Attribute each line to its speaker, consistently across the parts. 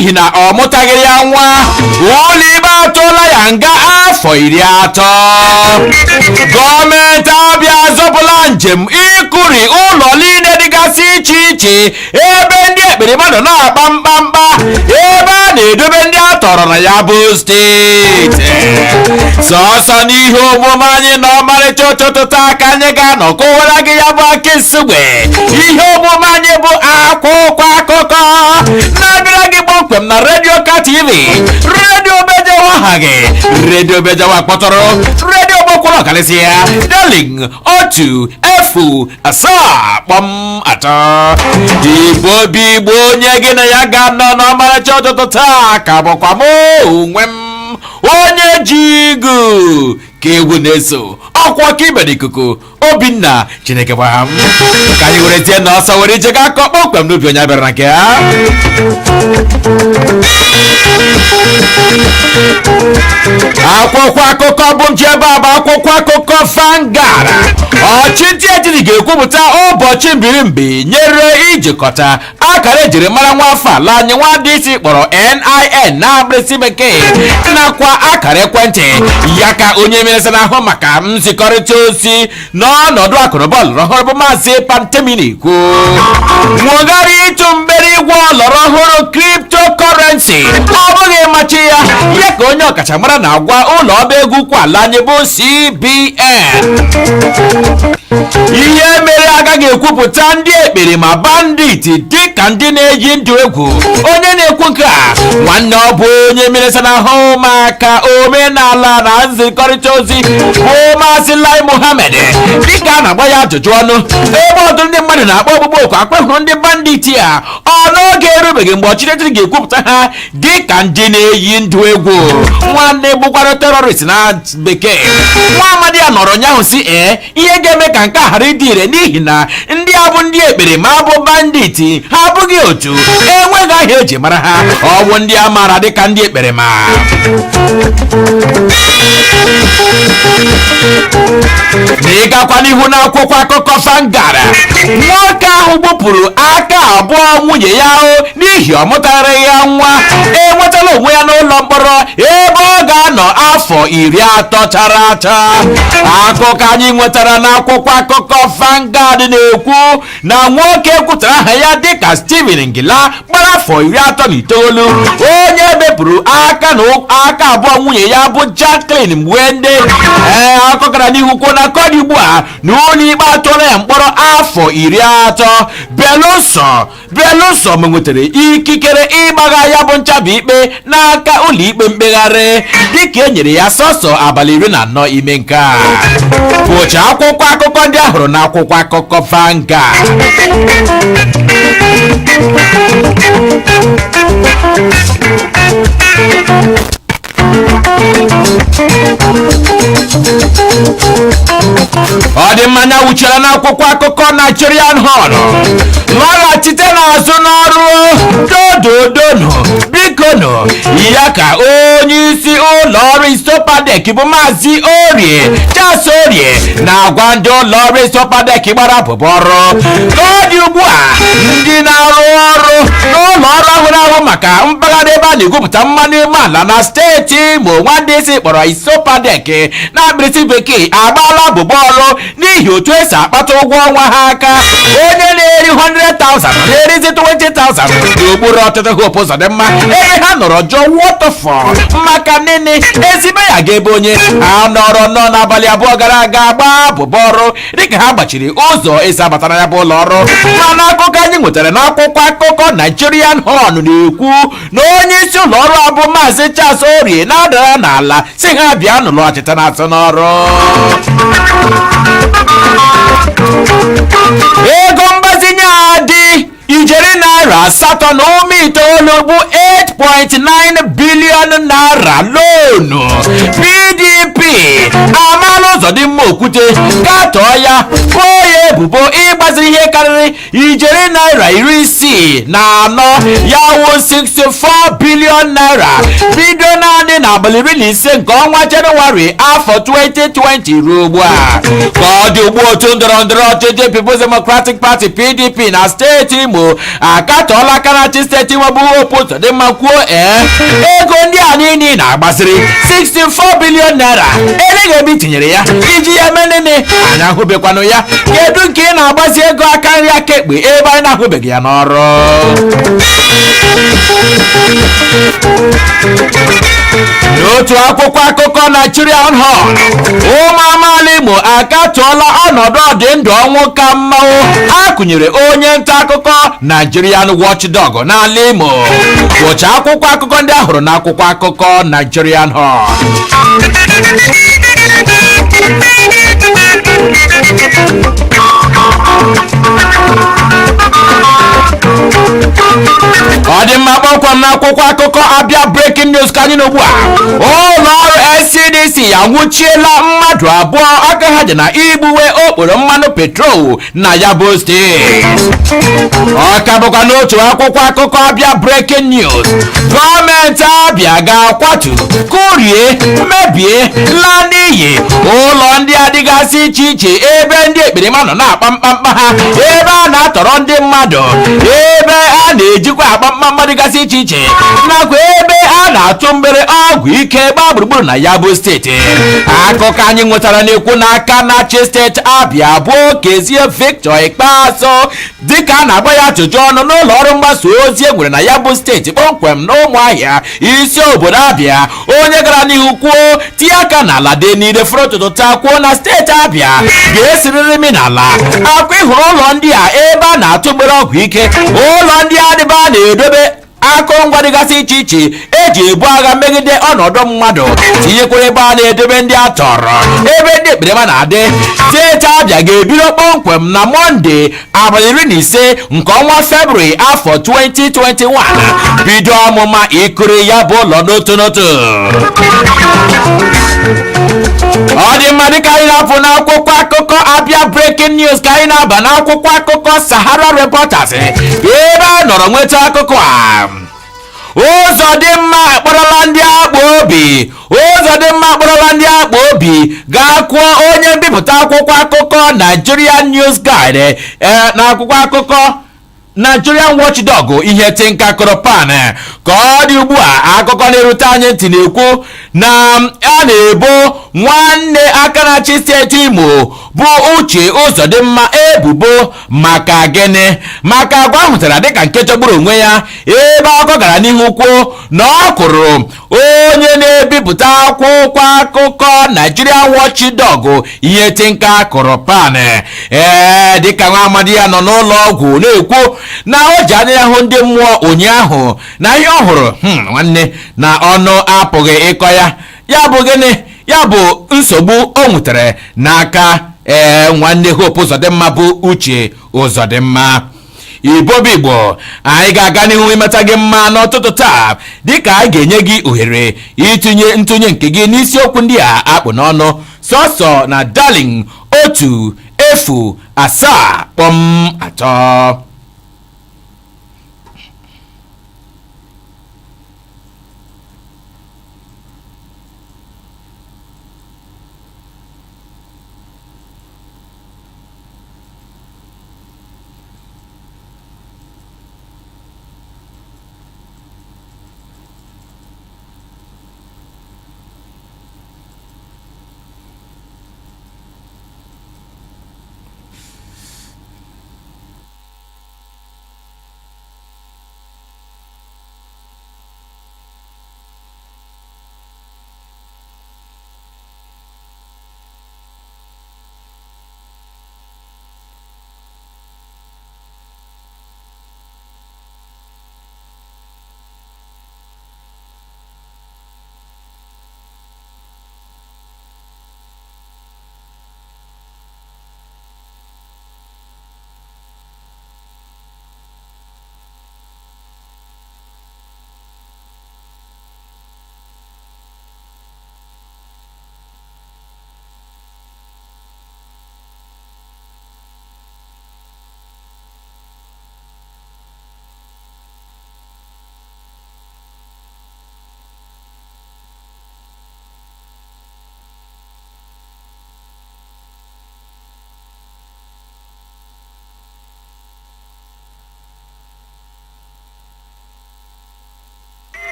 Speaker 1: N'ihi na ọ mụtaghị ya nwa, ụlọikpe atụọla ya nga afọ 30. Gọọmenti Abịa azọpụla njem ịkụri ụlọ niile dịgasị iche iche ebe ndị ekperima nọ na-akpa mkpamkpa, ebe a na-edobe ndị a tọrọ na ya bụ steeti. Sọsọ n'ihe omume anyị na ọmarịcha ụtụtụ taa ka anyị ga-anọ kụwara gị ya bụ akị nsugbe. Ihe omume anyị bụ akwụkwọ akụkọ na-abịara gị kpọmkwem na Redio Ka TV, redio bejewa aha gị, redio bejewa kpọtụrụ, redio gbakwụrụ ọkalịsị ya darling 107.3. Igbo bụ Igbo, onye gị na ya ga-anọ n'ọmarịcha ụtụtụ taa ka bụkwa m onwe m, onye ji igu ka egwu na-eso ọkwa ka ibe n'ikuku, Obinna Chineke gbara m. Ka anyị were tie na ọsọ were ije ga akọ kpọmkwem n'ubi onye bịara na nke ya. Akwụkwọ akụkọ bụ nji ebe a bụ akwụkwọ akụkọ Vanguard. Ọchịchị etiti ga-ekwupụta ụbọchị mbirimbi nyere ijikọta akara ejiri mara nwa afọ ala anyị nwa dị isi kpọrọ NIN na akpịrịsị bekee nakwa akara ekwentị ya, ka onye minista na-ahụ maka nzikọrịta ozi n'ọnọdụ akụnụba ọlọrọ ọhụrụ bụ Maazị Pantami na-ekwu. Nwogharị ịtụ mgbere igwe ọlọrọ ọhụrụ cryptocurrency ọ bụghị machi ya, ya ka onye ọkachamara na-agwa ụlọ ọba ego ukwu ala anyị bụ CBN. Ihe mere agaghị ekwupụta ndị ekperima bandit dịka ndị na-eyi ndụ egwu, onye na-ekwu nke a nwanne ọ bụ onye minista na-ahụ maka omenala na nzikọrịta ozi bụ Maazị Lai Mohammed, dịka a na-agba ya ajụjụ ọnụ ebe ọtụtụ ndị mmadụ na-akpọ ọkpụkpọ oku akpahụrụ ndị bandit a ọ n'oge erubeghị mgbe ọchịchị etiti ga-ekwupụta ha dịka ndị na-eyi ndụ egwu, nwanne gbukwara terrorist na bekee. Nwa amadi a nọrọ ụnyaahụ si ee, ihe ga-eme ka nke a ghara ịdị ire n'ihi na ndị a bụ ndị ekperima bụ bandit, ha abụghị otu, enweghị aha eji mara ha, ọ bụ ndị a maara dịka ndị ekperima. Na ịgakwa n'ihu n'akwụkwọ akụkọ Vanguard, nwoke ahụ gbupụrụ aka abụọ nwunye ya o n'ihi ọ mụtara ya nwa enwetala onwe ya n'ụlọ mkpọrọ ebe ọ ga-anọ afọ 30 chara acha. Akụkọ anyị nwetara n'akwụkwọ akụkọ Vanguard na-ekwu na nwoke kwutara aha ya dịka Steven Ngila gbara afọ 39, onye bepụrụ aka na aka abụọ nwunye ya bụ Jacqueline Mwende. Ee, akụkọ gara n'ihu kwuo na kọdị ugbu a na ụlọ ikpe atụọla ya mkpọrọ afọ 30 belụsọ ma nwetara ikikere ịgbagha ya bụ nchabi ikpe n'aka ụlọ ikpe mkpegharị dịka e nyere ya sọsọ abalị 14 ime nke a. Bụcha akwụkwọ akụkọ ndị ahụrụ na akwụkwọ akụkọ Vanguard. Ọ dị mmanya wuchara n'akwụkwọ akụkọ Nigerian Horn. Lọghachite n'azụ n'ọrụ dododonu bikonu, ya ka onye isi ụlọ ọrụ ISOPADEC bụ Maazị Orie Charles Orie na-agwa ndị ụlọ ọrụ ISOPADEC gbara abụbọ ọrụ ka ọ dị ugbu a. Ndị na-arụ ọrụ n'ụlọ ọrụ ahụ na-ahụ maka mpaghara ebe a na-egwupụta mmanụ ime ala na steeti Imo nwa ndị isi kpọrọ ISOPADEC na akpịrịsị bekee agbaala abụbọ ọrụ n'ihi otu esi akpata ụgwọ ọnwa ha aka. Onye na-eri 100,000 na-erizi 20,000 n'okpuru ọchịchị Hope Uzodimma, ebe ha nọrọ jụọ waterfall maka nini ezigbo ya ga-ebe onye ha nọrọ nọ n'abalị 2 gara aga gbaa abụbọ ọrụ dịka ha gbachiri ụzọ esi abata na ya bụ ụlọ ọrụ. Mana akụkọ anyị nwetara n'akwụkwọ akụkọ Nigerian Horn na-ekwu na onye isi ụlọ ọrụ a bụ Maazị Charles Orie na-adara n'ala si ha bịa nụlọ ọchịcha na-asụ n'ọrụ. Ego mgbazinye a dị ijeri naira 8.9 bụ 8.9 billion naira loonu. PDP amaala ụzọ Ụzọdịmma okwute katọọ ya, boo ya ebubo ịgbaziri ihe karịrị ijeri naira 64, ya wụ 64 billion naira, bido naanị n'abalị 15 nke ọnwa Jenụwarị afọ 2020 ruo ugbu a. Ka ọ dị ugbu, otu ndọrọ ndọrọ ọchịchị People's Democratic Party, PDP, na steeti Imo akatọọla aka na-achị steeti Imo bụ Hope Uzodimma, kwuo ee, ego ndị a niile na-agbaziri, 64 billion naira, eleghị ebe itinyere ya iji ya mee nene, anyị ahụbekwanụ ya. Kedu nke ị na-agbazi ego aka nri aka ekpe ebe anyị na-ahụbeghị ya n'ọrụ? N'otu akwụkwọ akụkọ Nigerian Horn, ụmụ amaala Imo akatọọla ọnọdụ ọdịndụ ọnwụ ka mmanwụ a kụnyere onye nta akụkọ Nigerian Watchdog n'ala Imo. Gụchaa akwụkwọ akụkọ ndị ahụrụ n'akwụkwọ akụkọ Nigerian Horn. Ọ dị mma, kpọmkwem n'akwụkwọ akụkọ Abịa Breaking News ka anyị nọ ugbu a. Ụlọ ọrụ NCDC anwụchiela mmadụ 2 aka ha dị na igbuwe okporo mmanụ petrol na ya bụ steeti. Ọ ka bụkwa n'otu akwụkwọ akụkọ Abịa Breaking News, gọọmenti Abịa ga-akwatu, kụrie, mebie, laa n'iyi ụlọ ndị adịgasị iche iche ebe ndị ekperima nọ na-akpa mkpamkpa ha, ebe a na-atọrọ ndị mmadụ, ebe a na-ejikwa akpa mkpamkpa dịgasị iche iche, nakwa ebe a na-atụ mgbere ọgwụ ike gbaa gburugburu na ya bụ steeti. Akụkọ anyị nwetara na-ekwu n'aka na-achị steeti Abịa bụ Okezie Victor Ikpeazụ, dịka a na-agba ya ajụjụ ọnụ n'ụlọ ọrụ mgbasa ozi e nwere na ya bụ steeti, kpọmkwem na Ụmụahịa, isi obodo Abịa, onye gara n'ihu kwuo, tinye aka n'ala dị n'ire fọrọ ụtụtụ taa, kwuo na steeti Abịa ga-esirịrị mi n'ala akwa ịhụrụ ụlọ ndị a ebe a na-atụ mgbere ọgwụ ike, ụlọ ndị adịba a na-edobe akụrụngwa dịgasị iche iche eji ebu agha megide ọnọdụ mmadụ, tinyekwara ebe a na-edobe ndị a tọrọ, ebe ndị ekperima na-adị. Steeti Abịa ga-ebido kpọmkwem na Mọnde, abalị 15 nke ọnwa Febrụwarị afọ 2021, bido ọmụma ikiri ya bụ ụlọ n'otu n'otu. Ọ dị mma, dịka anyị na-apụ n'akwụkwọ akụkọ Abịa Breaking News ka anyị na-aba n'akwụkwọ akụkọ Sahara Reporters, ebe a nọrọ nweta akụkọ a: Ụzọdịmma akpọrọla ndị akpa obi, Ụzọdịmma akpọrọla ndị akpa obi gaa kwụọ onye mbipụta akwụkwọ akụkọ Nigerian News Guide na akwụkwọ akụkọ Nigerian Watchdog ihe tinka kụrụ pan. Ka ọ dị ugbu a, akụkọ na-erute anyị ntị na-ekwu na a na-ebo nwanne aka na-achị steeti Imo bụ Uche Ụzọdịmma ebubo. Maka gịnị? Maka agwa ahụtara dịka nke jọgburu onwe ya, ebe akụkọ gara n'ihu kwuo na ọ kụrụ onye na-ebipụta akwụkwọ akụkọ Nigerian Watchdog ihe tinka kụrụ pan. Ee, dịka nwa amadi ya nọ n'ụlọ ọgwụ na-ekwu na o ji anya ya hụ ndị mmụọ ụnyaahụ, na ihe ọ hụrụ, nwanne, na ọnụ apụghị ịkọ ya. Ya bụ gịnị? Ya bụ nsogbu o nwetara n'aka ee nwanne Hope Ụzọdịmma bụ Uche Ụzọdịmma. Igbo bụ Igbo, anyị ga-aga n'ihu imeta gị mma n'ọtụtụ taa, dịka anyị ga-enye gị ohere itinye ntụnye nke gị n'isiokwu ndị a akpụ n'ọnụ, sọsọ na darling 107.3.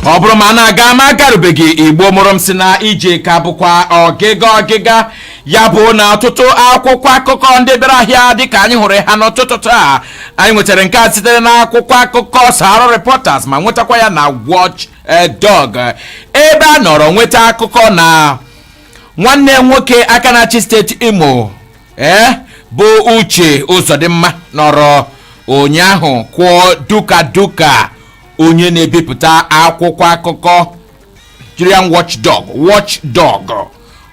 Speaker 1: Ọ bụrụ ma a na-aga ma agarubeghị, Igbo mụrụ m, si na ije ka bụkwa ọgịga ọgịga. Ya bụ na ọtụtụ akwụkwọ akụkọ ndị bịara ahịa dịka anyị hụrụ ha n'ụtụtụ taa, anyị nwetara nke a sitere n'akwụkwọ akụkọ Sahara Reporters, ma nwetakwa ya na Watch Dog, ebe a nọrọ nweta akụkọ na nwanne nwoke aka na-achị steeti Imo, ee, bụ Uche Ụzọdịmma, nọrọ ụnyaahụ kwụọ duka duka onye na-ebipụta akwụkwọ akụkọ Nigerian Watchdog,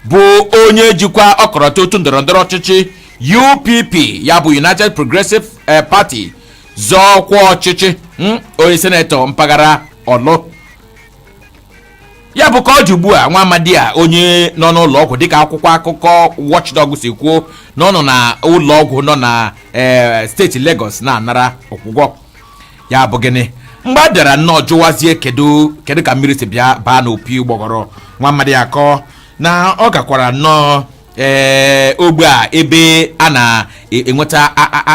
Speaker 1: bụ onye jikwa ọkọlọtọ otu ndọrọndọrọ ọchịchị UPP, ya bụ United Progressive Party, zọọkwa ọchịchị, onye senetọ mpaghara Ọlụ. Ya bụ ka ọ dị ugbu a, nwa amadi a onye nọ n'ụlọ ọgwụ, dịka akwụkwọ akụkọ Watchdog si kwuo, na ọ nọ na ụlọ ọgwụ nọ na steeti Lagos na-anara ọgwụgwọ. Ya bụ gịnị? Mgbe a bịara nnọọ jụwazie kedu kedu ka mmiri si bịa baa n'opi ụgbọgọrọ, nwa amadi akọ na ọ gakwara nnọọ ee ogbe a ebe a na-enweta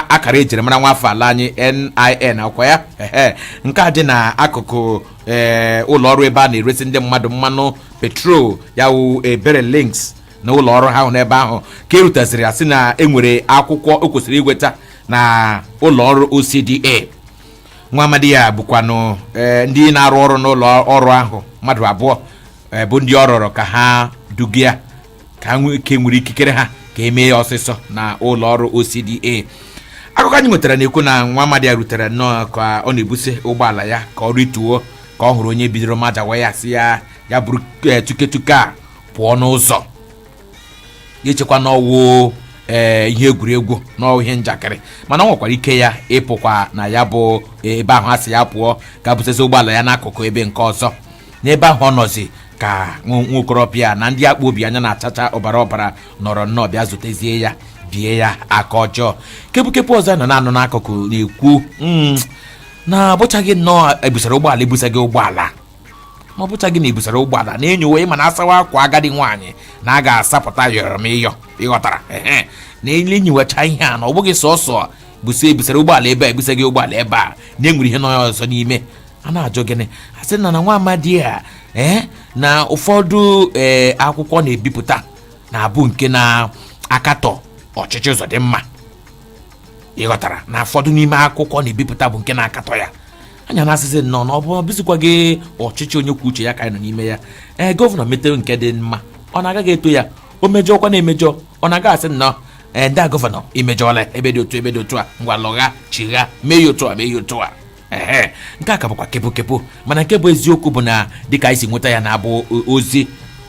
Speaker 1: akara ejiri mara nwafọ ala anyị, NIN akwa ya, ehe, nke a dị n'akụkụ ee ụlọ ọrụ ebe a na-eresi ndị mmadụ mmanụ petrol, ya wụ Ebere Links, na ụlọ ọrụ ha n'ebe ahụ ka eruteziri ya, sị na enwere akwụkwọ o kwesịrị iweta na ụlọ ọrụ OCDA. Nwa amadi ya bụkwanụ ndị na-arụ ọrụ n'ụlọ ọrụ ahụ, mmadụ abụọ, bụ ndị ọ rọrọ ka ha duga ya, ka ha nwee ike nwere ikikere ha ka emee ya ọsịsọ na ụlọ ọrụ OCDA. Akụkọ anyị nwetara na-ekwu na nwa amadi ya rutere nnọọ ka ọ na-ebuse ụgbọala ya ka ọ rituo, ka ọ hụrụ onye bidoro majawa ya, si ya ya buru tuketuke a pụọ n'ụzọ, echekwa n'ọwụ ee ihe egwuregwu, n'ọwụ ihe njakịrị, mana ọ nwekwara ike ya ịpụkwa na ya bụ ebe ahụ a sị ya pụọ, ka busezi ụgbọala ya n'akụkụ ebe nke ọzọ. N'ebe ahụ ọ nọzi ka nwa okorobịa na ndị akpa obi anya na-achacha ọbara ọbara nọrọ nnọọ bịa zutezie ya, bie ya aka ọjọọ. Kepụkepụ ọzọ nọ na-anụ n'akụkụ na-ekwu na abụchaghị nnọọ ebusara ụgbọala, ebusaghị ụgbọala, ma ọ bụchaghị na ebusara ụgbọala na-enyowe, ma na-asawa akwa agadi nwaanyị na a ga-asapụta yọrọ m ịyọ, ịghọtara? Ehe, na enyiwecha ihe a na ọ bụghị sọsọ busa ebusara ụgbọala ebe a, ebusaghị ụgbọala ebe a, na enwere ihe nọ ya ọzọ n'ime. A na-ajụ gịnị? A sị na nwa amadi a ee na ụfọdụ ee akwụkwọ na-ebipụta na-abụ nke na-akatọ ọchịchị Ụzọdịmma, ịghọtara? Na ụfọdụ n'ime akwụkwọ na-ebipụta bụ nke na-akatọ ya. Anya na-asịsị nnọọ na ọ bụ bụzikwa gị ọchịchị onye kwuo uche ya ka anyị nọ n'ime ya. Ee, gọvanọ metere nke dị mma, ọ na-agaghị eto ya. O mejọkwa na-emejọ, ọ na-aga asị nnọọ, ee, ndị a gọvanọ imejọla ebe dị otu, ebe dị otu a, ngwa lọgha chigha, mee ya otu a, mee ya otu a. Ehe, nke a ka bụkwa kepụkepụ, mana nke bụ eziokwu bụ na dịka anyị si nweta ya na-abụ ozi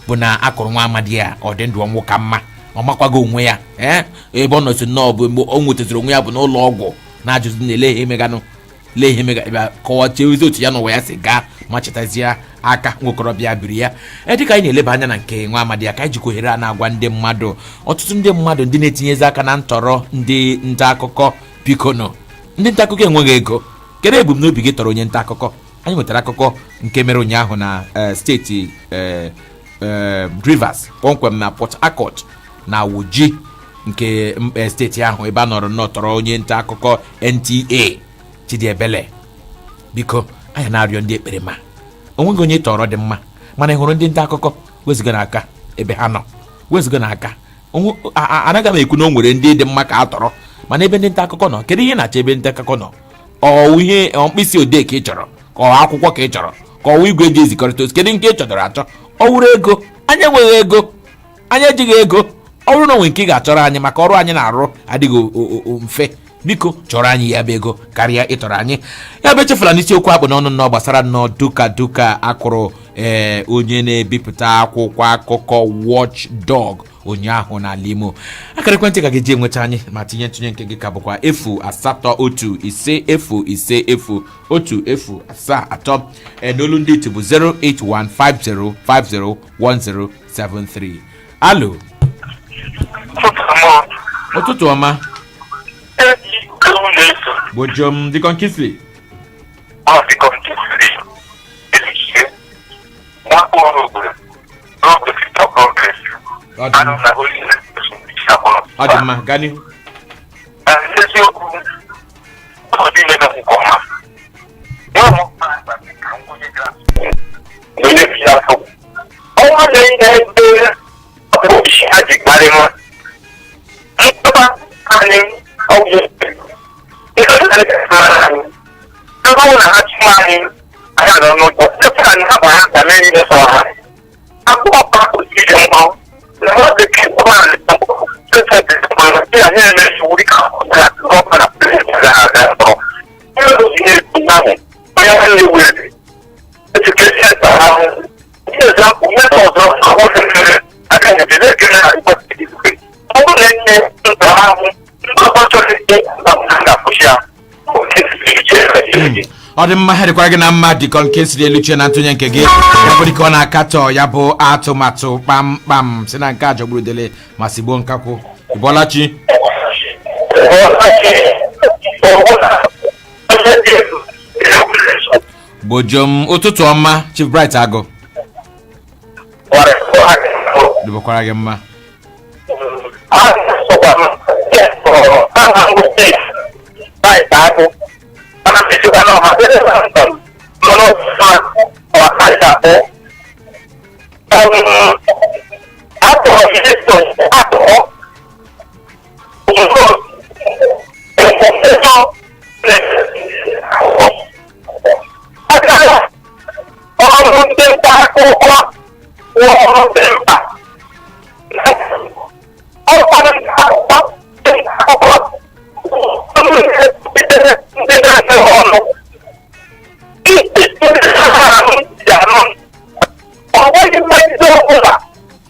Speaker 1: bụ na akụrụ nwa amadi ya, ọ dị ndụ ọnwụ ka mma, ọ makwago onwe ya. Ee, ebe ọ nọzi nnọọ bụ mgbe o nwetaziri onwe ya bụ n'ụlọ ọgwụ, na-ajụzi na-ele ihe emeganụ, lee ihe mega ebe kọwachie ozi otu ya n'ụwa ya si gaa, ma chetazie aka nwokorobịa biri ya. E dịka anyị na-eleba anya na nke nwa amadi ya, ka anyị jikwa ohere a na-agwa ndị mmadụ, ọtụtụ ndị mmadụ ndị na-etinyezi aka na ntọrọ ndị nta akụkọ, bikono, ndị nta akụkọ enweghị ego. Kedu ebumnobi gị tọrọ onye nta akụkọ? Anyị nwetara akụkọ nke mere ụnyaahụ na steeti Rivers, kpọmkwem na Port Harcourt na Woji nke steeti ahụ, ebe a nọrọ nnọọ tọrọ onye nta akụkọ NTA, Chidiebele. Biko, anyị na-arịọ ndị ekpere, ma onweghị onye tọrọ dị mma, mana ị hụrụ ndị nta akụkọ, wezụga n'aka ebe ha nọ, wezụga n'aka. Anaghị m ekwu na o nwere ndị dị mma ka a tọrọ, mana ebe ndị nta akụkọ nọ, kedu ihe na-achọ ebe nta akụkọ nọ? Ọ ihe ọ mkpịsị odee ka ị chọrọ, ka ọ akwụkwọ ka ị chọrọ, ka ọ igwe eji ezikọrịta ozi? Kedu nke ị chọdọrọ achọ? Ọ wụrụ ego? Anyị enweghị ego, anyị ejighị ego. Ọ bụrụ na onwe nke ị ga-achọrọ anyị maka ọrụ anyị na-arụ adịghị mfe, biko chọrọ anyị ya bụ ego karịa ịtọrọ anyị. Ya bụ, echefula n'isiokwu akpụ n'ọnụ nnọọ gbasara nnọọ duka duka akụrụ ee onye na-ebipụta akwụkwọ akụkọ Watchdog ụnyaahụ n'ala Imo. Akara ekwentị ka gị ji enweta anyị ma tinye ntụnye nke gị ka bụkwa 08150501073. Ee, n'olu ndị iti bụ 08150501073. Alo. Ụtụtụ ọma. Gbojom Deacon Kingsley.
Speaker 2: Deacon Kingsley Elichie, nwakpo obodo n'oge Victor Progress.
Speaker 1: Ọ dị
Speaker 2: anọ
Speaker 1: mma.
Speaker 2: Na Holy
Speaker 1: Ọ dị mma, gaa n'ihu.
Speaker 2: Eziokwu, ọ dị Ndị na ha chịma anyị, anyị nọ n'ụjọ. Ndị Fulani ha gbara aka mee ihe sọrọ ha. Akpụkpọ kwesịrị mmanwụ na ha dị ka ịkpọrọ ndị a na-eme iwu dịka gọvanọ prezidenti ga-aga atọ. Ihe ozi na-ekwu ahụ, onye nwanne were etuka esi ata ahụ. Ihe example, mmetọ ọzọ ahụghị mmiri agaghị ebe na-ekele na ịkpọsị igwe. Ọ bụrụ na enye ntaramahụhụ, ndị ọzọ chọrọ ike ha ga-akwụsị ya.
Speaker 1: Ọ dị mma, ha dịkwara gị na mma dịkọ nke siri elu chie na ntụnye nke gị. Ya bụ dịka ọ na-akatọ ya bụ atụmatụ kpamkpam, si na nke a jọgburu udele ma sigbuo nkakwụ. Ịbọọla chi. Gbojom, ụtụtụ ọma, Chief Bright Agụ. Dịbọkwara gị mma.
Speaker 2: Ọrụ ndị nta akụkọ ọrụ dị mkpa. Ọkwanụ ndị akụkọ ndị akụkọ ndị na-eme ọnụ ndị ahụ ji anụ. Ọ nweghị mmegide ọbụla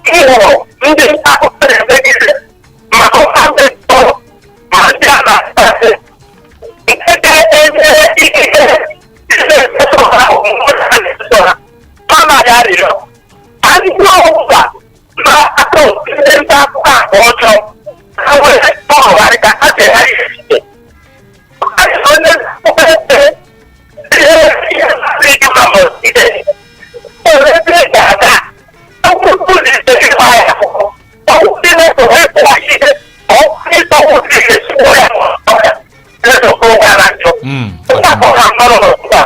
Speaker 2: m hụrụ ndị nta akụkọ na-emegide maka ọha ndị ntọrọ ma ndị a na-asị nke ga-enye ihe ihe na-emeso ha omume ha na-emeso ha kama ya rịọrọ ndị ọbụla na-atụ ndị nta akụkọ agwa ọjọọ ha nwere ọgharị ka ha chegharị echiche. Onye ihe ihe na-adịghị mma ma ide onye ebe ga-aga akwụkwọ na-ete ịgba ya akwụkwọ ọgwụ ndị na-eso ịkpụwa ihe ọgwụ ịtọgwụ ndị ga-esigbo ya ọrịa na-esokwa ụgwọ na njọ. Ndị akọ ha mmanụ n'otu a.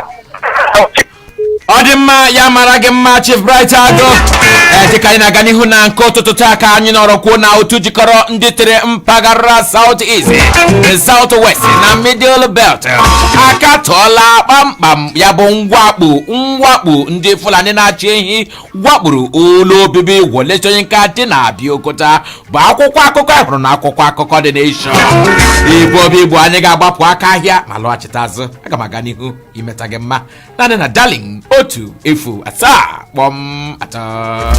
Speaker 1: Ọ dị mma, ya mara gị mma, Chief Bright Agụ. Ee, dịka anyị na-aga n'ihu na nke ụtụtụ taa, ka anyị nọrọ kwuo na otu jikọrọ ndị tere mpaghara South East, South West na Middle Belt akatọọla kpamkpam ya bụ mwakpo mwakpo ndị Fulani na-achị ehi wakporo ụlọ obibi Wole Soyinka dị na Abeokuta, bụ akwụkwọ akụkọ a hụrụ na akwụkwọ akụkọ dị Nation. Igbo obi Igbo, anyị ga-agbapụ aka ahịa ma lọghachite azụ. Aga m aga n'ihu imeta gị mma naanị na Darling 107.3.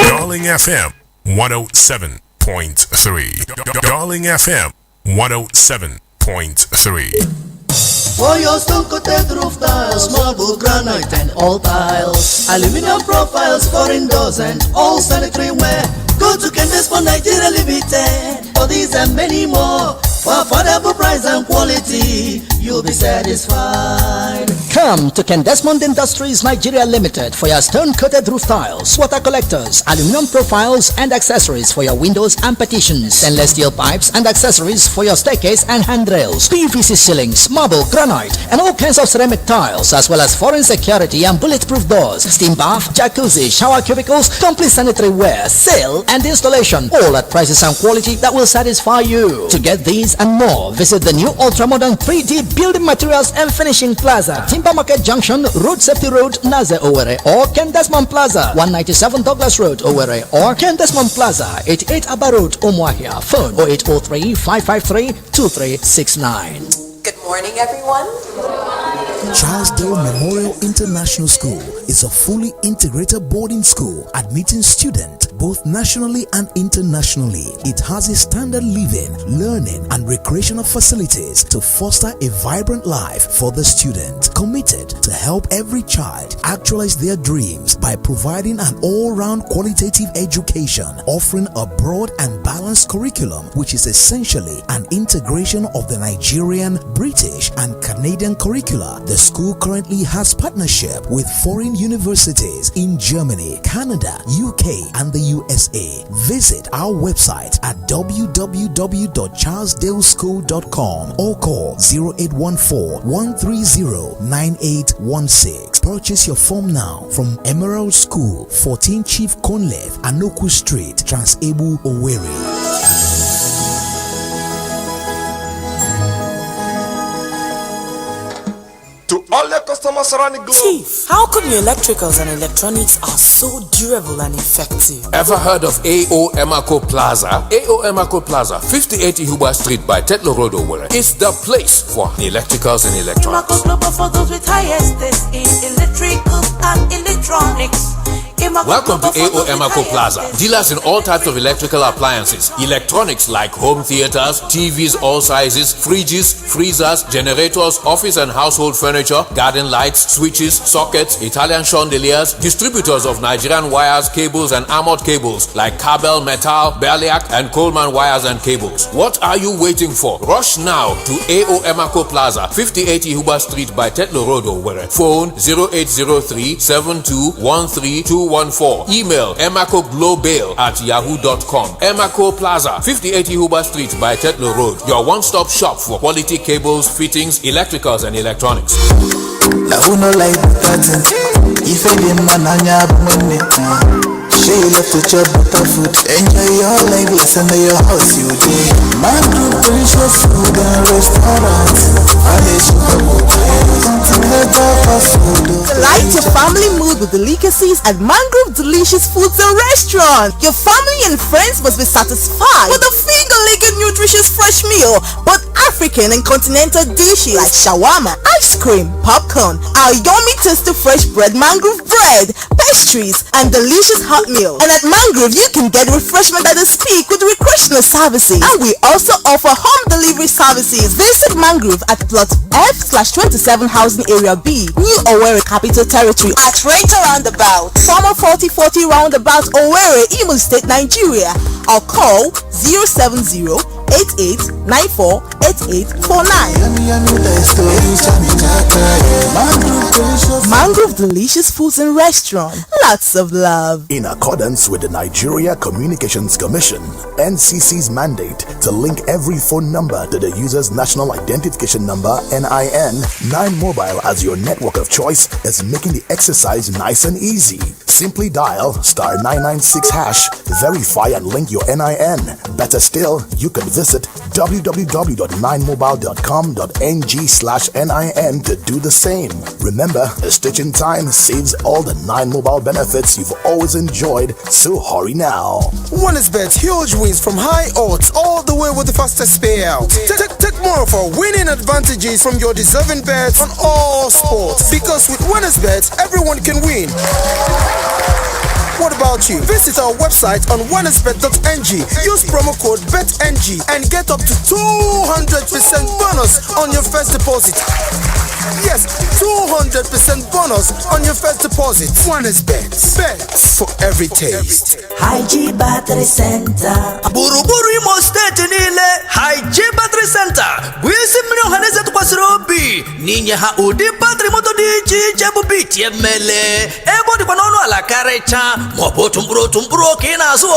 Speaker 3: Darling FM 107.3. Darling FM 107.3.
Speaker 4: For your stone coated roof tiles, marble, granite, and all tiles, aluminum profiles for indoors and all sanitary ware. Go to Candace for Nigeria Limited for these and many more. For affordable price and quality, you'll be satisfied. Come to Ken Desmond Industries Nigeria Limited for your stone-coated roof tiles, water collectors, aluminum profiles and accessories for your windows and partitions, stainless steel pipes and accessories for your staircase and handrails, PVC ceilings, marble, granite, and all kinds of ceramic tiles, as well as foreign security and bulletproof doors, steam bath, jacuzzi, shower cubicles, complete sanitary ware, sale and installation, all at prices and quality that will satisfy you. To get these and more, visit the new ultra-modern 3D Building Materials and Finishing Plaza, Timber Market Junction, Road Safety Road, Naze, Owerri, or Ken Desmond Plaza, 197 Douglas Road, Owerri, or Ken Desmond Plaza, 88 Aba Road, Umuahia. Phone 0803 553 2369.
Speaker 5: Good morning, everyone.
Speaker 6: Charles Dale Memorial International School is a fully integrated boarding school admitting students both nationally and internationally. It has a standard living, learning, and recreational facilities to foster a vibrant life for the student. Committed to help every child actualize their dreams by providing an all-round qualitative education, offering a broad and balanced curriculum, which is essentially an integration of the Nigerian, British, and Canadian curricula. The school currently has partnership with foreign universities in Germany, Canada, UK, and the USA. Visit our website at www.charlesdaleschool.com or call 0814 130 9816. Purchase your form now from Emerald School, 14 Chief Conleth, Anoku Street, Trans-Ebu, Owerri.
Speaker 5: Customers around the globe.
Speaker 7: Chief, how come your electricals and electronics are so durable and effective?
Speaker 8: Ever heard of AO Emako Plaza? AO Emako Plaza, 58 Ihuba Street by Tetlow Road, Owerri, is the place for electricals and electronics.
Speaker 9: Emaco Global for those with highest taste in electricals and electronics. Emaco
Speaker 8: Welcome to
Speaker 9: Global for
Speaker 8: AO
Speaker 9: those with
Speaker 8: Emako
Speaker 9: highest
Speaker 8: Plaza.
Speaker 9: taste.
Speaker 8: Dealers in all types of electrical appliances, electronics like home theaters, TVs all sizes, fridges, freezers, generators, office and household furniture, garden lights, switches, sockets, Italian chandeliers, distributors of Nigerian wires, cables and armored cables like Kabel Metal, Berliak and Coleman wires and cables. What are you waiting for? Rush now to AO Emako Plaza, 58 Ihuba Street by Tetlow Road, Owerri. Phone 0803 7213 214. Email emacoglobal@yahoo.com. Emako Plaza, 58 Ihuba Street by Tetlow Road. Your one-stop shop for quality cables, fittings, electricals and electronics.
Speaker 10: Na who no like better thing? Ife dị mma n'anya bụ nwanne. Shey you love to chop better food. Enjoy your life, listen to your house you dey. Mango delicious food and restaurant. Continental fast food.
Speaker 11: Delight your family mood with delicacies at Mangrove Delicious Foods and Restaurant. Your family and friends must be satisfied with a finger-licking nutritious fresh meal, both African and continental dishes like shawarma, ice cream, popcorn, our yummy tasty fresh bread, mangrove bread, pastries, and delicious hot meal. And at Mangrove, you can get refreshment at the speak with recreational services. And we also offer home delivery services. Visit Mangrove at plot F/27 Housing Area B, New Owerri Capital Territory at Rachel Roundabout, Summer 4040 Roundabout, Owerri, Imo State, Nigeria, or call 070 8894 8849. Mangrove Delicious Foods and Restaurant. Lots of love.
Speaker 12: In accordance with the Nigeria Communications Commission, NCC's mandate to link every phone number to the user's national identification number, NIN, 9 Mobile as your network of choice is making the exercise nice and easy. Simply dial *996#, verify and link your NIN. Better still, you can visit www.9mobile.com.ng/NIN to do the same. Remember, a stitch in time saves all the 9 Mobile benefits you've always enjoyed, so hurry now.
Speaker 5: Bet huge wins from high odds all the way with the fastest payout. Take more of our winning advantages from your deserving bets on all sports. Because with Winners Bet, everyone can win. What about you? Visit our website on winnersbet.ng. Use promo code BETNG and get up to 200% bonus on your first deposit. Yes, 200% bonus on your first deposit. Winners Bet. Bet for every taste.
Speaker 4: High Battery Center. Gburugburu Imo Steeti niile, High Battery Center bụ isi mmiri ọhaneze tụkwasịrị obi n'inye ha ụdị batrị moto dị iche iche bụ BTML, ebe ọ dịkwa n'ọnụ ala karịchaa, maọbụ otu mkpụrụ otu mkpụrụ oke ị na-azụ,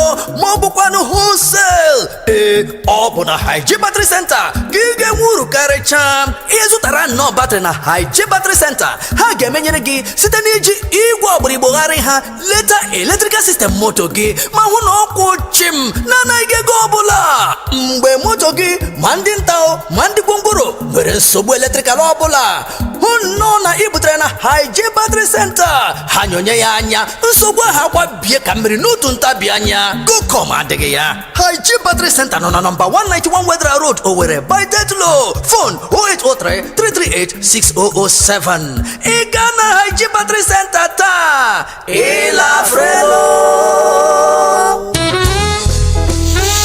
Speaker 4: ma ọ bụkwanụ wholesale. Ee, ọ bụ na High Battery Center ka ị ga-enwe uru karịchaa. Ịzụtara nnọọ batrị na High Battery Center, ha ga-emenyere gị site n'iji igwe ọgbịrịgbogharị ha leta electrical system moto gị ma hụ na ọkwụ chim na-anaghị ego ọbụla. Mgbe moto gị, ma ndị nta o ma ndị gwongworo, nwere nsogbu electrical ọbụla, hụ nnọọ na ị butere na High Battery Center, ha nyonye ya anya, nsogbu ahụ agbabie ka mmiri n'otu ntabi anya. Gocom adịghị ya. High Battery Center nọ na nọmba 191 Wedra Road, Owerri by Tetlow. Phone 0803 338 6007. Ị gaa na High Battery Center taa, ịlafrelo.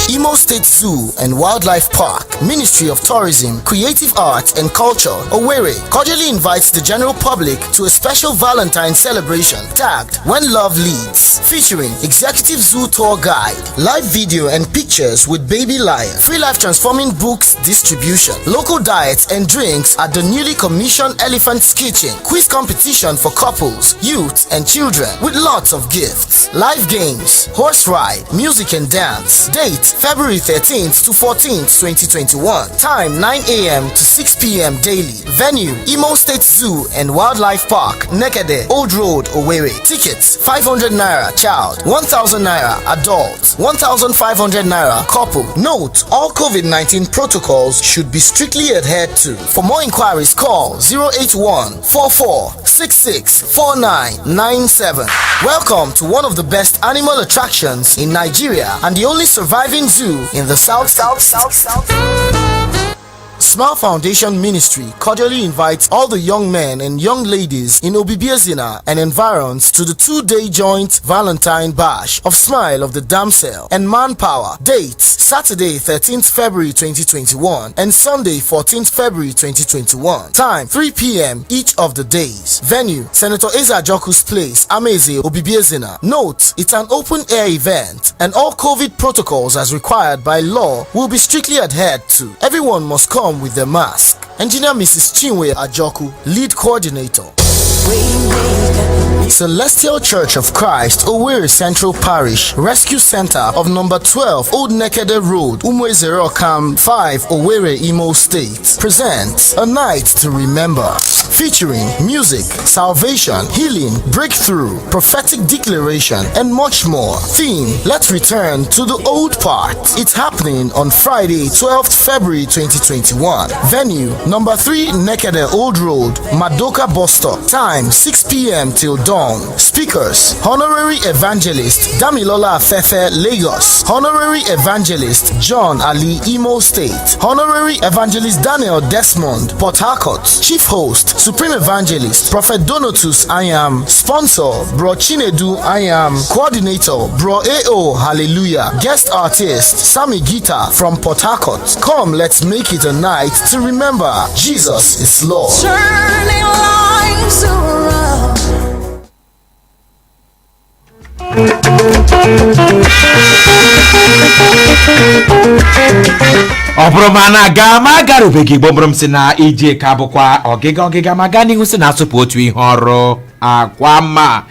Speaker 13: Imo State Zoo and Wildlife Park, Ministry of Tourism, Creative Arts and Culture, Owerri, cordially invites the general public to a special Valentine celebration tagged When Love Leads, featuring Executive Zoo Tour Guide, live video and pictures with Baby Lion, free life transforming books distribution, local diets and drinks at the newly commissioned Elephant's Kitchen, quiz competition for couples, youth, and children with lots of gifts, live games, horse ride, music and dance. Date: February 13th to 14th, 2021. Time 9 a.m. to 6 p.m. daily. Venue Imo State Zoo and Wildlife Park, Nekede, Old Road, Owerri. Tickets 500 naira child, 1000 naira adult, 1500 naira couple. Note all COVID 19 protocols should be strictly adhered to. For more inquiries, call 081 44 66 4997. Welcome to one of the best animal attractions in Nigeria and the only surviving zoo in the South South South South. Smile Foundation Ministry cordially invites all the young men and young ladies in Obibiezina and environs to the 2-day joint Valentine Bash of Smile of the Damsel and Manpower. Dates: Saturday, 13th February 2021 and Sunday, 14th February 2021. Time 3 p.m. each of the days. Venue: Senator Eza Joku's Place, Ameze, Obibiezina. Note: it's an open air event and all COVID protocols as required by law will be strictly adhered to. Everyone must come with their mask. Engineer Mrs. Chinwe Ajoku, lead coordinator. Celestial Church of Christ, Owerri Central Parish, Rescue Center of number 12, Old Nekede Road, Umwezero Camp 5, Owerri, Imo State, presents A Night to Remember, featuring music, salvation, healing, breakthrough, prophetic declaration, and much more. Theme: Let's return to the old part. It's happening on Friday, 12th February 2021. Venue: number 3 Nekede Old Road, Madoka Bus Stop. Time 6 p.m. till dawn. Speakers: Honorary Evangelist Damilola Afefe, Lagos; Honorary Evangelist John Ali, Imo State; Honorary Evangelist Daniel Desmond, Port Harcourt; Chief Host Supreme Evangelist Prophet Donatus Ayam; Sponsor Bro Chinedu Ayam; Coordinator Bro AO Hallelujah; Guest Artist Sammy Gita from Port Harcourt. Come, let's make it a night to remember. Jesus is Lord.
Speaker 9: Turning lives around.
Speaker 1: Ọ bụrụ ma na-aga ma agarubeghị Igbo bụrụ m si na ije ka bụkwa ọgịga ọgịga ma gaa n'ihu si na-asụpụ otu ihe ọrụ akwa mma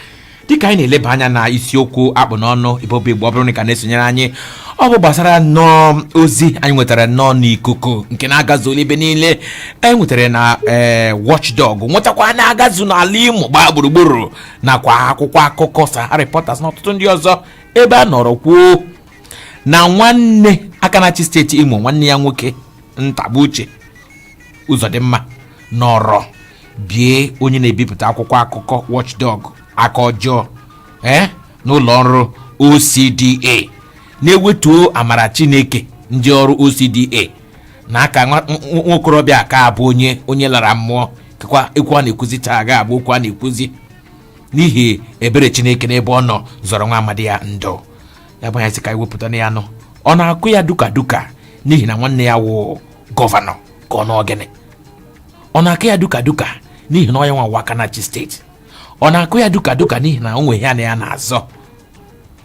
Speaker 1: dịka anyị na-eleba anya na isiokwu akpụ n'ọnụ ibobi Igbo. Ọ bụrụ na ị ka na-esonyere anyị, ọ bụ gbasara nnọọ ozi anyị nwetara nnọọ n'ikuku nke na-agazu ebe niile e nwetara na ee Watchdog nwetakwa na-agazu n'ala Imo gbaa gburugburu nakwa akwụkwọ akụkọ Sahara Reporters na ọtụtụ ndị ọzọ, ebe a nọrọ kwuo na nwanne aka na-achị steeti Imo, nwanne ya nwoke ntagbu Uche Ụzọdịmma, nọrọ bie onye na-ebipụta akwụkwọ akụkọ Watchdog aka ọjọọ ee n'ụlọ ọrụ OCDA, na-ewetuo amara Chineke ndị ọrụ OCDA na aka nwokorobịa ka abụ onye lara mmụọ kekwa ekwu a na-ekwuzi taa ga abụ okwu a na-ekwuzi n'ihi ebere Chineke n'ebe ọ nọ zọrọ nwa amadi ya ndụ. Ya bụ ya sị ka anyị wepụta na ya nọ ọ na-akụ ya duka duka n'ihi na nwanne ya wụ gọvanọ, ka ọ nọ gịnị ọ na-akụ ya duka duka n'ihi na ọ ya nwa wụ aka na-achị steeti, ọ na-akụ ya duka duka n'ihi na o nwe ya na ya na-azọ.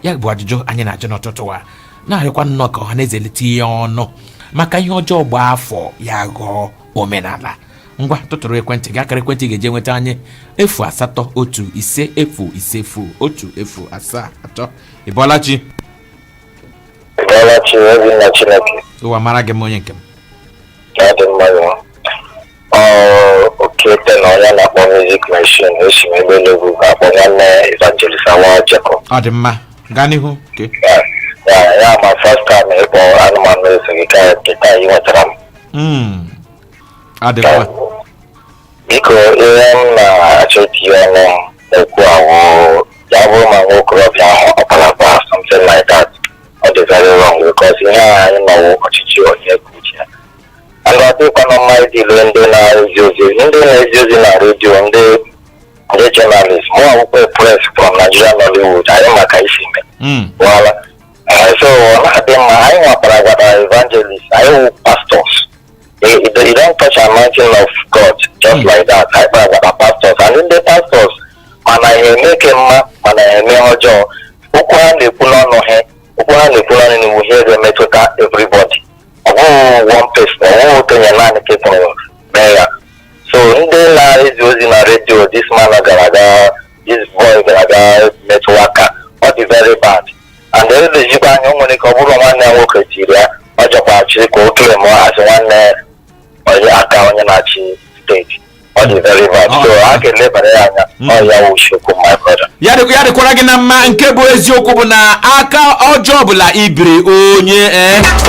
Speaker 1: Ya bụ ajụjụ anyị na-ajụ n'ụtụtụ a, na-arịọkwa nnọọ ka ọha na eze leta ihe ọnụ maka ihe ọjọọ gbaa afọ ya ghọọ omenala. Ngwa, tụtụrụ ekwentị gị, akara ekwentị ga-eje nweta anyị 08150501073. Ị bọọla chi?
Speaker 2: Bọọla chi, Obinna Chineke.
Speaker 1: Ụwa mara gị m, onye nke m.
Speaker 2: Ya dị mma ya. Ọ okete na onye na-akpọ Music Machine esi m ebe Enugu ga-akpọ nwanne Evangelist Awa Jacob.
Speaker 1: Ọ dị mma, gaa n'ihu ke.
Speaker 2: Ya ma first time ịkpọ anụmanụ eso gị ka nke taa ị nwetara m.
Speaker 1: Ọ dị mma.
Speaker 2: Biko, ihe m na-achọ itinye ọnụ n'okwu ahụ ya bụrụ ma nwa okorobịa ahụ ọkpalakpa something like that, ọ dị very wrong because ihe a anyị nọwụ ọchịchị onye kwuo uche ya, and ọ dịkwa na mma idile ndị na-ezi ozi, ndị na-ezi ozi na redio, ndị journalist. Mụ akwụkwọ press from Nigeria Nollywood anyị maka isi ime wala. So ọ na-adị mma anyị nwakwara gwara evangelist anyị wụ pastors. You don't touch anointing of God just like that. Anyị kpara gwara pastors and ndị pastors mana ha eme ke mma, mana ha eme ọjọọ, okwu ha na-ekwu n'ọnụ ha, okwu ha na-ekwu n'ọnụ n'iwu ihe ga-emetụta everybody. Ọ bụghị one person, ọ bụghị okenye naanị ka pụrụ mee ya. So ndị na-ezi ozi na redio, this man gara aga, this boy gara aga metụ aka, ọ dị very bad. And elejikwa anya, o nwere ike ọ bụrụ nwanne ya nwoke tiri ya, ọ jọkwa chiri ka o claim asị nwanne onye aka onye na-achị steeti. Ọ dị very bad, so a ga-elebara ya anya. Ọ ya wụ isiokwu, my brother.
Speaker 1: Ya dịkwara gị na mma. Nke bụ eziokwu bụ na aka ọjọọ ọbụla ibiri onye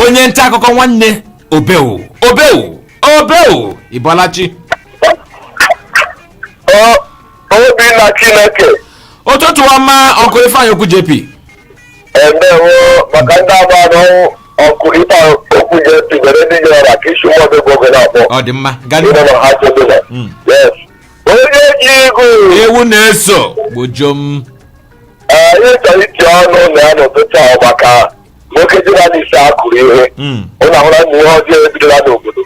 Speaker 1: onye nta akụkọ, nwanne, obewu obewu obewu. Ịbọlachi.
Speaker 2: Obinna Chineke.
Speaker 1: Ụtụtụ ọma, ọkụ Ifeanyị Okwu JP.
Speaker 2: Emewo maka ndị agba n'ọnwụ ọkụ ife Okwu JP gwere ndị nyere maka isi ụmụ ọdụ oge na-akpọ.
Speaker 1: Ọ dị mma, gaa n'ihu.
Speaker 2: Ịnọ na ha chebela. Yes, onye ji igu
Speaker 1: ewu na-eso gbojom.
Speaker 2: Ee, ihe chọrọ iti ọnụ na ya n'ụtụtụ ahụ maka nwoke journalist a kụrụ ihe. Ụlọ ahụla na ihe ọjọọ ebidola n'obodo.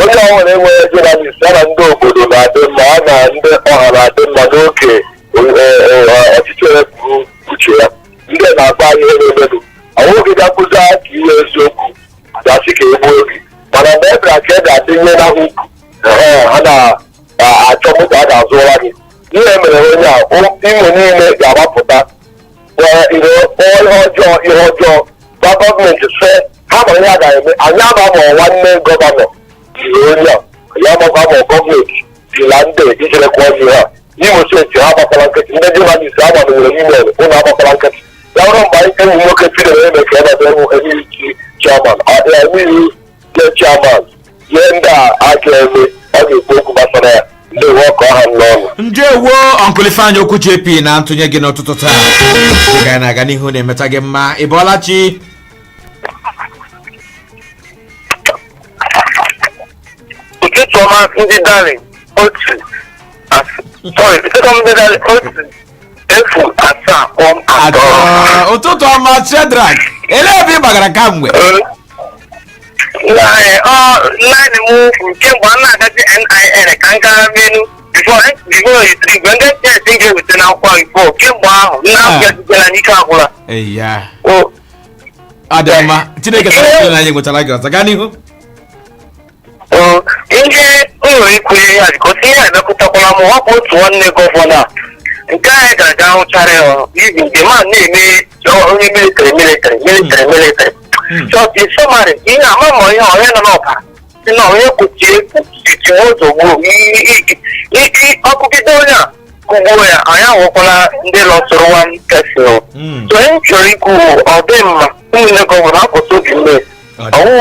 Speaker 2: Onye ọbụla enweghị journalist, ya na ndị obodo na-adị mma, ya na ndị ọha na-adị mma n'oge ọchịchị onye kwuru uche ya. Ndị na-agba ihe na-emenụ, ọnwụghị ga-akụzi aka ihe eziokwu gasị ka egbuo gị, mana mgbe e bịara ka e ga-adịnye na ukwu, ha na-achọ moto a ga-azụra gị. Ihe mere onye a, Imo niile ga-agbapụta ihe kpọọ ihe ọjọọ, ihe ọjọọ gwa gọọmenti sị ha ma ihe a ga-eme. Anyị ama ma nwanne gọvanọ jiri onye a, ya makwa ma gọọmenti jila ndị ijere kwụọ ihe a. N'Imo Steeti, ha gbakwara nkịtị. Ndị journalist agbanwere email ụlọ, agbakwara nkịtị. Ya bụrụ mgbe anyị enyi nwoke bidoro eme ka ebe bụ NUT chairman, NUT chairman, ihe ndị a a ga-eme, ọ ga-ekwu okwu gbasara ya. Ndị ọka ọha n'ọnụ.
Speaker 1: Ndewo, Uncle Ifeanyị Okwu JP, na ntụnye gị n'ụtụtụ taa. Dịka anyị na-aga n'ihu na-emeta gị mma. Ị bọọla chi.
Speaker 2: Ụtụtụ ọma, ndị Darling otu, sorry, ụtụtụ ọma, ndị Darling 107.3.
Speaker 1: Atọ. Ụtụtụ ọma, Shedrack. Elee ebe ị gbagara kamgbe?
Speaker 2: Naanị m kemgbe a na-agazi NIN ka m gara menu before igwe ndị steeti ga-eweta n'akwụkwọ ifo kemgbe ahụ nna abịazigela n'ike agwụla.
Speaker 1: Eya, ọ dị mma. Chineke sara na anyị nwetara gị ọzọ. Gaa n'ihu.
Speaker 2: Ihe m nwere ikwu, ihe a bikọta ihe a emekọtakwala m hapụ otu nwanne gọvanọ a nke anyị ga-aga hụchara ya ibi nke ma na-eme onye military military military military. So in summary, ihe ama ma ihe onye nọ n'ọbara si na onye kwuchie kwuchie ụzọ gbuo ọkụgide onye a kụgbuo ya, anyị ahụkwala ndị lọsụrụ one person. So ihe m chọrọ ikwu, ọ dị mma, ụmụnne gọvanọ akwụsị obi mme ọwụ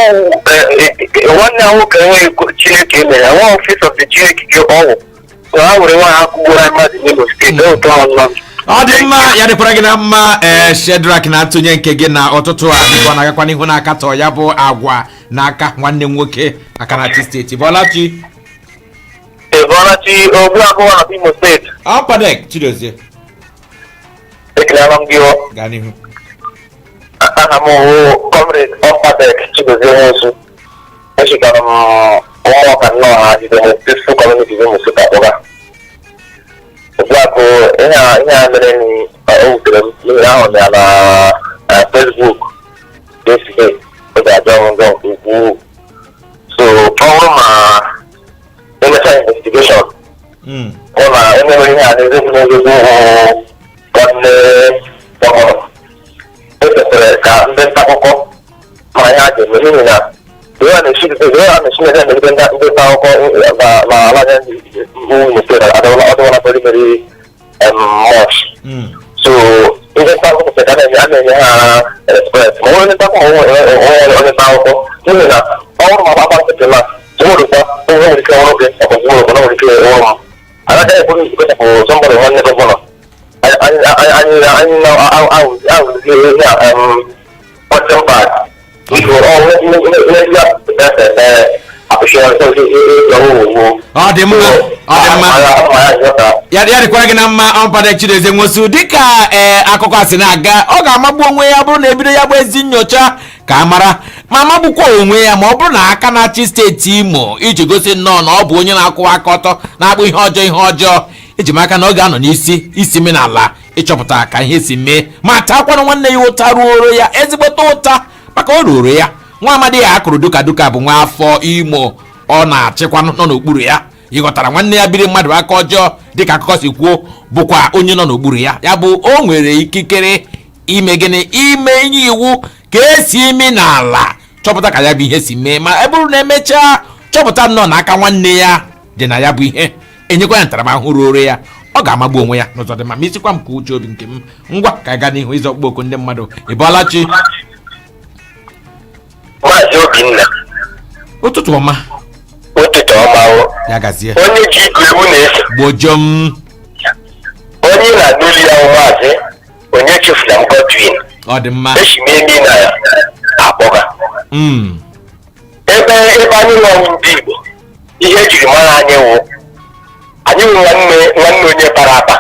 Speaker 2: nwanne ya nwoke enweghị Chineke mere ya nwa office of the Chineke gị ọwụ ha were nwaanyị akụgburu anyị mmadụ n'Imo Steeti ụtọ ọnụ.
Speaker 1: Ọ dị mma, ya dịkwara gị na mma. Ee, Shedrack, na-atụnye nke gị na ụtụtụ a, dịka ọ na-agakwa n'ihu na-akatọ ya bụ agwa n'aka nwanne m nwoke aka na-achị steeti. Bọlachi.
Speaker 2: Ebọlachi, ogbu abụọ na Imo Steeti.
Speaker 1: Ọkpadek Chidozie.
Speaker 2: Ekelala m gị.
Speaker 1: Gaa n'ihu.
Speaker 2: Aha m wụ Comrade Ọkpadek Chidozie Nwosu. Echekara m ụmụọka nnọọ ha jide m peaceful community Imo Steeti akpọga. Ugbu ihe a, ihe a mere o wutere m n'ihi ahụ ya na Facebook yesterday. Ọ ga-ajọ m njọ nke ukwuu. So ọ bụrụ ma emechaa investigation hụ na onye mere ihe a n'eziokwu n'eziokwu bụ nwanne gọvanọ, e kwesịrị ka ndị nta akụkọ ma ihe a ga-eme, n'ihi na ihe a na-esi ihe a na-esi na emegide ndị nta akụkọ na ala Imo Steeti adọwala very very much. So ndị nta akụkọ kwesịrị ka a na-enye ha respect, ma onye nta akụkọ ma onye nta akụkọ, n'ihi na ọ bụrụ ma agba nkịtị na tomorrow onye nwere ike ọrụ gị ọkwa tomorrow na nwere ike ọrụ m agaghị ekwe ikpechapụ somebody nwanne gọvanọ anyị anyị na-ahụzi ihe a punching bag. Biko, ọ ihe ndị a
Speaker 1: Ọ dị mma, ọ dị mma, ya ya dịkwara gị na mma, Ọmpadek Chidozie Nwosu. Dịka ee akụkọ a si na-aga, ọ ga-amagbu onwe ya bụrụ na ebido ya bụ ezi nyocha ka a mara ma magbukwa onwe ya, ma ọ bụrụ na aka na-achị steeti Imo iji gosi nnọọ na ọ bụ onye na-akwụwa aka ọtọ, na-akpụ ihe ọjọọ ihe ọjọọ, eji m aka na ọ ga-anọ n'isi isi menala ịchọpụta ka ihe si mee, ma takwanụ nwanne ya ụta ruoro ya ezigbote ụta, maka o ruoro ya. Nwa amadi ya akụrụ duka duka bụ nwa afọ Imo ọ na-achịkwa nọ n'okpuru ya. Ịghọtara? Nwanne ya biri mmadụ aka ọjọọ, dịka akụkọ si kwuo, bụkwa onye nọ n'okpuru ya. Ya bụ o nwere ikikere. Ime gịnị? Ime inye iwu ka esi imi n'ala chọpụta ka ya bụ ihe si mee, ma e bụrụ na emechaa chọpụta nnọọ na aka nwanne ya dị na ya bụ ihe, enyekwa ya ntaramahụhụ ruoro ya. Ọ ga-amagbu onwe ya n'ụzọ dị mma. Ma isikwa m ka uche obi nke m. Ngwa, ka anyị gaa n'ihu ịzọ ọkpụkpọ oku ndị mmadụ. Ị bọọla chi?
Speaker 2: Maazị Obinna.
Speaker 1: Ụtụtụ ọma.
Speaker 2: Ụtụtụ ọma o.
Speaker 1: Ya gazie.
Speaker 2: Onye ji igu ewu na-eso.
Speaker 1: Gbojom.
Speaker 2: Onye na-anụli ya bụ Maazị Onye chefula m Godwin.
Speaker 1: Ọ dị mma.
Speaker 2: Esi m emi na akpọga. Ebe anyị nọwụ ndị Igbo, ihe ejiri mara anyị wụ anyị wụ nwanne nwanne onye bara aba.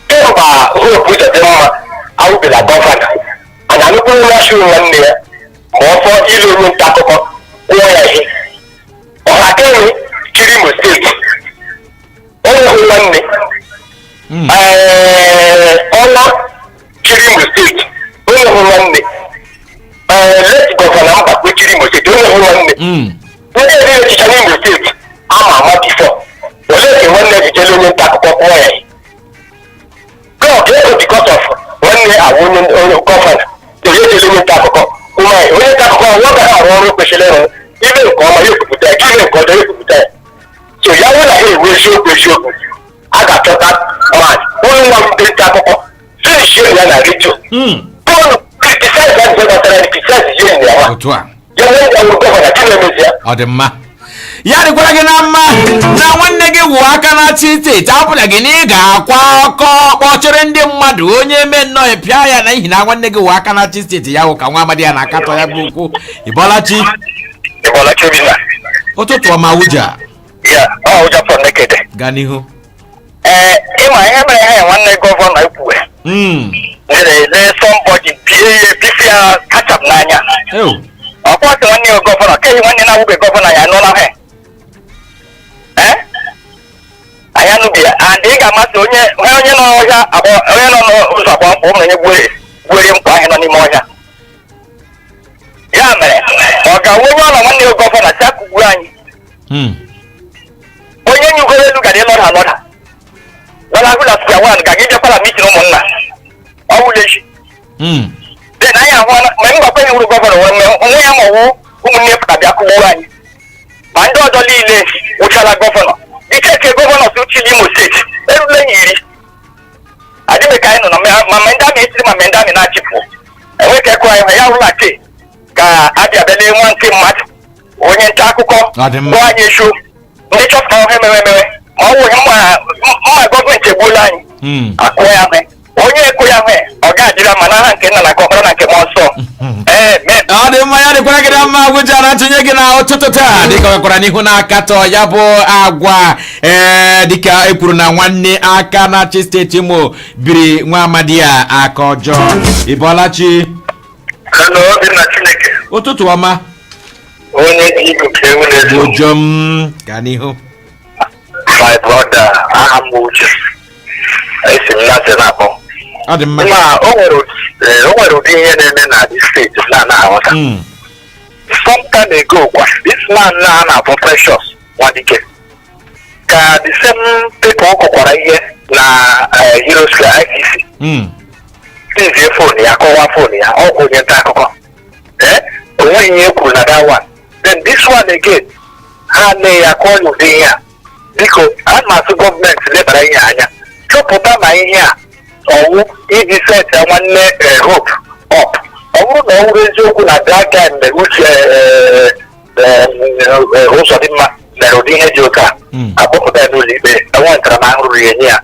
Speaker 2: Kemgbe Hope Uzodimma awụbela gọvanọ, anyị anụkwuru nashụ nwanne ya ma ọ fọ ile onye nta akụkọ kwụọ ya ihe. Ọhakenyi chịrị Imo Steeti, onye hụ nwanne. Ee, Ọla chịrị Imo Steeti, onye hụ nwanne. Ee, late gọvanọ Mbakwe chịrị Imo Steeti, onye hụ nwanne. Ndị eriri echicha n'Imo Steeti ama ama before, olee ka nwanne jijele onye nta akụkọ kwụọ ya ihe? God ego because of nwanne awụ onye gọvanọ, onye jele onye nta akụkọ kwụọ ya. Onye nta akụkọ ọ gaghị arụ ọrụ kwesịrị ịrụ. Ime nke ọma, ya ekwupụta ya; ime nke ọjọọ, ya ekwupụta ya. So ya nwụ na ha ewu eziokwu eziokwu, a ga-achọta man onye nwa ndị nta akụkọ finish ya na redio bụrụ criticize ya nke gbasara criticize ya ya.
Speaker 1: Otu a.
Speaker 2: Ya nwee ya wụrụ gọvanọ, gị na-emezi ya.
Speaker 1: Ọ dị mma, ya dịkwara gị na mma na nwanne gị wụ aka na-achị steeti apụla gị na ị ga-akwa ọkọ kpọchịrị ndị mmadụ onye mee nnọọ pịa ya na ihi na nwanne gị wụ aka na-achị steeti ya wụ ka nwa amadi ya na-akatọ ya bụ okwu. Ịbọlachi?
Speaker 2: Ịbọlachi, Obinna.
Speaker 1: Ụtụtụ ọma, Wuja.
Speaker 2: Ya ọ ụja from Nekede.
Speaker 1: Gaa n'ihu.
Speaker 2: Ee, ịma ihe mere ha nwanne gọvanọ ekwuwe lere lee somebody bie ya bisi ya kachap n'anya.
Speaker 1: Ew.
Speaker 2: Ọkwa sị nwanne ya gọvanọ keghị nwanne na-awụbe gọvanọ ya anụla ha. Ee, anyị anụbi ya. And ị ga-amasị onye ha onye nọ n'ọhịa agba onye nọ n'ụzọ agba mkpọ ụmụ onye gbuere mkpọ ahụ nọ n'ime ọhịa. Ya mere ọ ga-awụ onye ọ na nwanne ya gọvanọ si akụgbu anyị. Onye nyugoro elu gara ịlọda alọda lọla square one ga gị jekwala meeting ụmụnna ọ wụla echi. Then anyị ahụla ma mgbakọ ya wuru gọvanọ nwere onwe ya ma ọwụ ụmụnne pụta bịa kụgbuo anyị, ma ndị ọzọ niile wụchala gọvanọ icheke gọvanọ si uchili Imo Steeti erule ya 10 adịbe ka anyị nọ na ma ndị amị esiri ma ndị amị na-achịpụ enwe ka ekụ anyị ya wụla ke ka abịa bịa lee nwa nke mmadụ onye nta akụkọ
Speaker 1: Ọ dị mma.
Speaker 2: gwa anyị eziokwu ndị chọpụtara ihe mere emewe ma ọ wụ mma gọọmenti egbuola anyị. Akụọ ya hwe onye ekụ ya hwe ọ ga-adịra ma n'aha nke nna na nke ọkpara na nke mmụọ nsọ. Ee, mee.
Speaker 1: Ọ dị mma, ya dịkwara gị na mma, Agwụja, na ntụnye gị na ụtụtụ taa dịka ọ gakwara n'ihu na-akatọ ya bụ agwa. Ee, dịka e kwuru na nwanne aka na-achị steeti Imo biri nwa amadi ya aka ọjọọ. Ịbọlachi?
Speaker 2: Hello, Obinna Chineke.
Speaker 1: Ụtụtụ ọma.
Speaker 2: Onye ji igu ka ewu na-ezu.
Speaker 1: Gbojom, gaa n'ihu.
Speaker 2: My brother, aha m bụ Uche. Esi m na na-akpọ.
Speaker 1: Ọ dị mma.
Speaker 2: Ma o nwere ụdị ihe na-eme na this steeti m na aghọta. Some time ago kwa, this man na a na-akpọ Precious Nwadike ka the same people kụkwara ihe na Heroes Square ICC. Sizie phone ya, kọwaa phone ya, ọ bụ onye nta akụkọ. Eh, o nweghị ihe e kwuru na that one. Then this one again, ha nee ya kọọ ya ụdị ihe a. Biko, a na-asụ gọọmenti lebara ihe anya chọpụta ma ihe a ọwụ iji set nwanne Hope up. Ọ bụrụ na ọ wụrụ eziokwu na that guy mere Uche Ụzọdịmma mere ụdị ihe dị otu a, akpọpụta ya n'ụlọ ikpe, enwe ntaramahụhụ ruru ya enye ya.